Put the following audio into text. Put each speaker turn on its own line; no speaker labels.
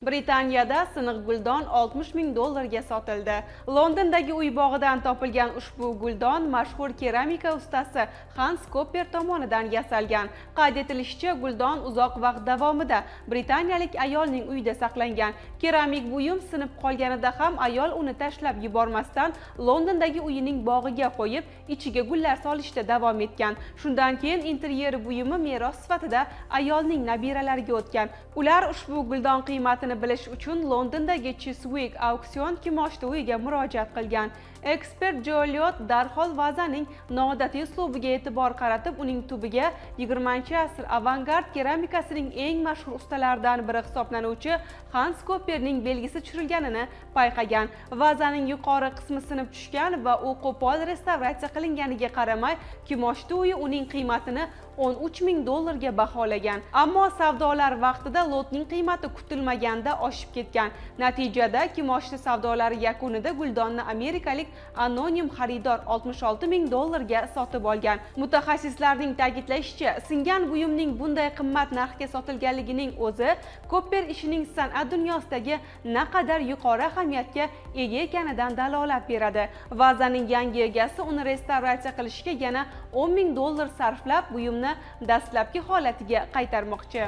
Britaniyada siniq guldon 60 ming dollarga sotildi. Londondagi uy bog'idan topilgan ushbu guldon mashhur keramika ustasi Hans Kopper tomonidan yasalgan. Qayd etilishicha, guldon uzoq vaqt davomida britaniyalik ayolning uyida saqlangan. Keramik buyum sinib qolganida ham ayol uni tashlab yubormasdan, Londondagi uyining bog'iga qo'yib, ichiga gullar solishda davom etgan. Shundan keyin interyer buyumi meros sifatida ayolning nabiralariga o'tgan. Ular ushbu guldon qiymatini bilish uchun Londondagi Chiswick auksion kimoshdi uyiga murojaat qilgan. Ekspert Joliot darhol vazaning noodatiy uslubiga e'tibor qaratib, uning tubiga 20-asr avangard keramikasining eng mashhur ustalaridan biri hisoblanuvchi Hans Kopperning belgisi tushirilganini payqagan. Vazaning yuqori qismi sinib tushgan va u qo'pol restavratsiya qilinganiga qaramay, kimoshdi uyi uning qiymatini 13 ming dollarga baholagan. Ammo savdolar vaqtida lotning qiymati kutilmaganda oshib ketgan. Natijada kimoshdi savdolari yakunida guldonni amerikalik anonim xaridor 66 ming dollarga sotib olgan. Mutaxassislarning ta'kidlashicha, singan buyumning bunday qimmat narxga sotilganligining o'zi Kopper ishining san'at dunyosidagi naqadar yuqori ahamiyatga ega ekanidan dalolat beradi. Vazaning yangi egasi uni restavratsiya qilishga yana 10 ming dollar sarflab, buyumni dastlabki holatiga qaytarmoqchi.